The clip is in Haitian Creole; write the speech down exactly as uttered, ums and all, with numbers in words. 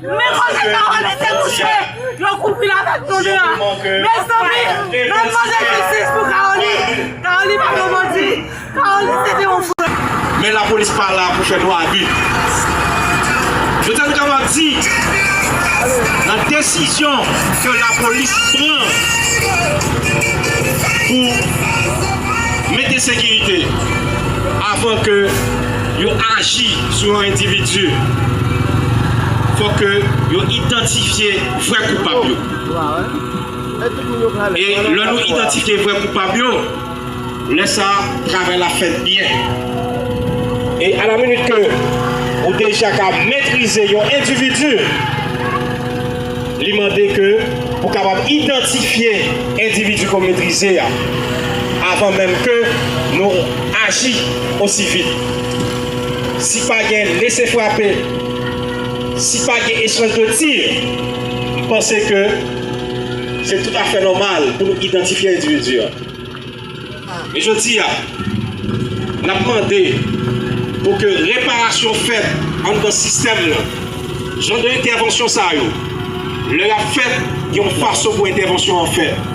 Men kote Carole te kouche, yo kouvri l avèk nou de an. Mezanmi, n ap mande jistis pou Carole. Carole pa t yon bandi. Carole se te yon frè. Men lapolis pa la pou fè dwa abi. Jodi a nou kapab di, nan desizyon ke lapolis pran pou mete sekirite avan ke yo aji sou yon endividi, fòk ke yo idantifye vrè koupab yo. E lè nou idantifye vrè koupab yo, lè sa a, travay la fèt byen. E alaminit ke ou deja ka metrize yon endividi, li mande ke pou kapab idantifye endividi ke w metrize a, avan menm ke nou aji osi vit. Si pa gen lese frape, si pa gen echanj de tir, m panse ke se toutafè nòmal pou nou idantifye endividi a. Men jodi a, n ap mande pou ke reparasyon fèt anndan sistèm nan. Jan de entèvansyon sa yo, lè y ap fèt, gen yon fason pou entèvansyon an fèt.